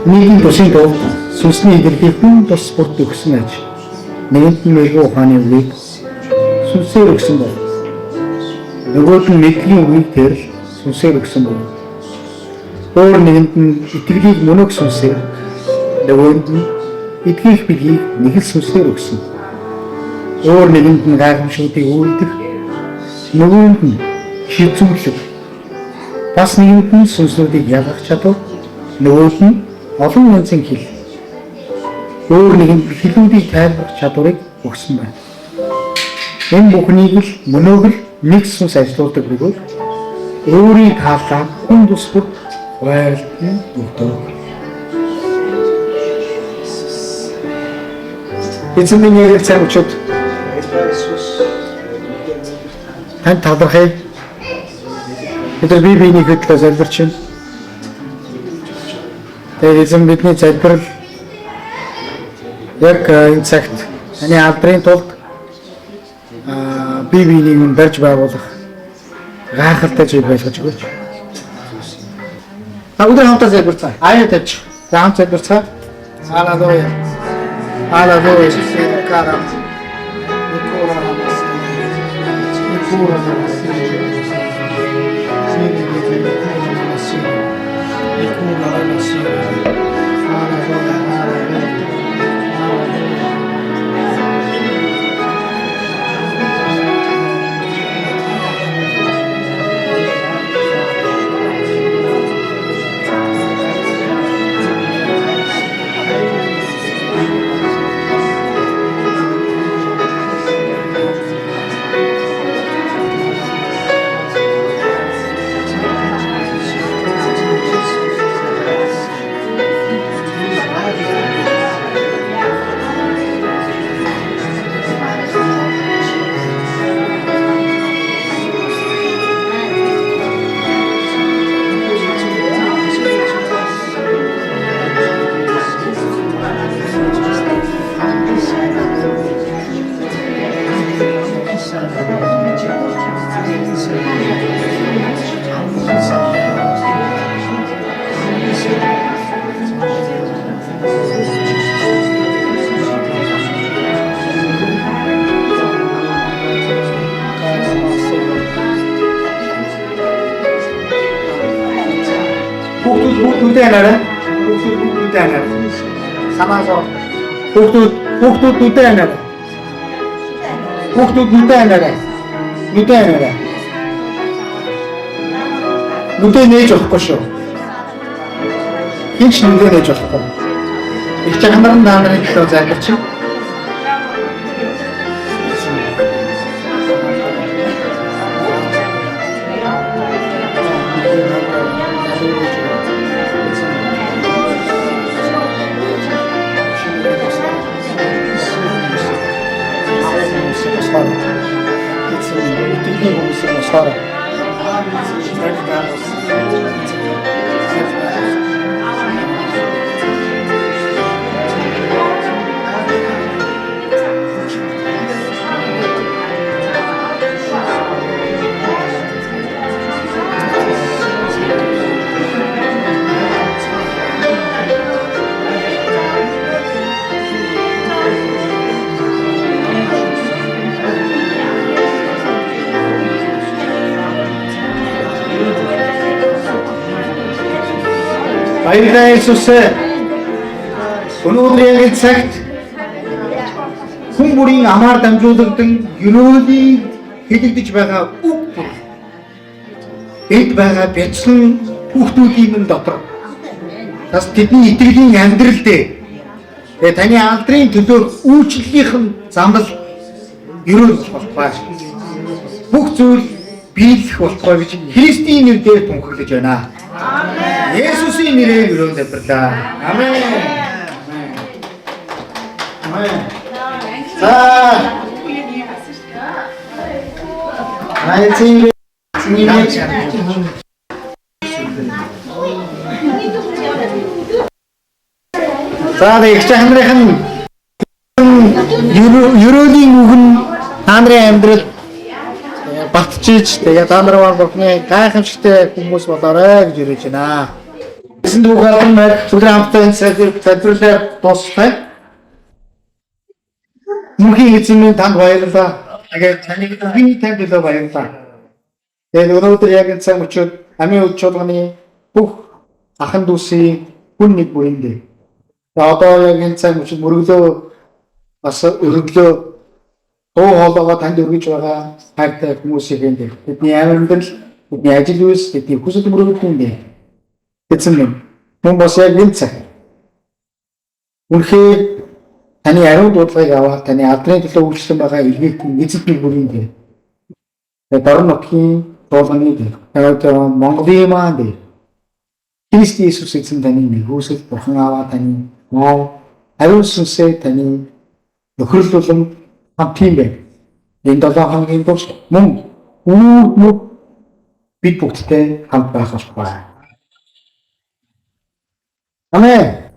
Нийгэм тусын тулд сүнсний илэрхийлэл хүн тус бүрт өгсөн аж. Нэгэнд нь мэрэгэн ухааны үгийг сүнсээр өгсөн бол нөгөөд нь мэдлэгийн үгийг тэр л сүнсээр өгсөн бол өөр нэгэнд нь итгэлийг мөнөөх сүнсээр, нөгөөнд нь эдгэх билгийг нэг л сүнсээр өгсөн. Өөр нэгэнд нь гайхамшигуудыг үйлдэх, нөгөөнд нь хизүүлэг. Бас нэгэнд нь сүнснүүдийг ялгах чадвар, нөгөөд нь олон янзын хэл. Өөр нэгэнд хэлүүдийг тайлбарлах чадварыг өгсөн байна. Энэ бүхнийг л мөнөөх л нэг сүнс ажилуулдаг бөгөөд өөрийн таалаа хүн тус бүр хуваарлтан өгдөг. Эзэн минь яг цаг өчөд танд талархъя. Бид нар бие биений хөдлөө залбирч байна. Тэгээд эзэн бидний залбирал яг энэ цагт таны алдрын тулд бие биенийг минь барьж байгуулах гайхалтай зүйл байлгаж өгөөч. За өдөр хамтаа залбирцгаая. Аяа тавьчих. За хамт залбирцгаая. Халелуя. Халелуя. Сэркара. Никора намас. Никора намас. Никора намас. Халелуя. Халелуя. Халелуя. Хүүхдүүд бүгд нүдээ анаарай. Хүүхдүүд бүгд нүдээ анаарай. Санаа зов. Хүүхдүүд хүүхдүүд нүдээ анаарай. Хүүхдүүд нүдээ анаарай. Нүдээ анаарай. Нүдээ нээж болохгүй шүү. Хэн ч нүдээ нээж болохгүй. Их чагнар нь та нарын төлөө залбирч. Баярлалаа Иесус ээ. Өнөөдөр яг энэ цагт хүн бүрийн амаар дамжуулагдсан ерөөлийн хэлэгдэж байгаа үг бүр эд байгаа бяцхан хүүхдүүдийн минь дотор бас тэдний итгэлийн амьдрал дээр тэгээ таны алдрын төлөөр үйлчлэлийнхэн замбал ерөөл болтугай. Бүх зүйл биелэх болтугай гэж Христийн нэр дээр тунхаглаж байна. Есүсийн нэрээр өрөөнд залбирлаа. Амен. Амен. За. Айцин За их чанарын ерөөлийн үг нь та нарын амьдрал батчиж тэгээ та нар маань Бурхны гайхамшигтай хүмүүс болоорой гэж өрөөж байна. Эзэнд бүх албан найр бүгд хамтдаа энэ залбирлаар дуусгая. Мөнхийн эзэн минь танд баярлалаа. Тэгээд таны үгийн танд төлөө баярлалаа. Тэгээд өнөөдөр яг энэ цаг мөчид амийн үд чуулганы бүх ахан дүүсийн хүн нэг бүрэндээ. Тэгээд одоо яг энэ цаг мөчид мөрөглөө бас өргөлөө дуу хоолойгоо танд өргөж байгаа хайртай хүмүүсийн дээр. Бидний амьдрал, бидний ажил үйлс, бидний хүсэл мөрөөдлийн дээр. Эзэн минь мөн бас яг энэ цаг үнэхээр таны ариун дуудлагыг аваад таны алдрын төлөө үйлчлэн байгаа илгээгтэн эзэд нэг бүрийн дээр. Тэгээд дорн нутгийн чуулганы дээр. Тэгээд Монголын маань дээр. Христ Иесус эзэн таны нэгүсэл Бурхан Аава таны ноо ариун сүнсээ таны нөхрөл болон хамт юм байна. Энэ 7 хоногийн турш мөн үүр мөр бид бүгдтэй хамт байх болтугай. Амен.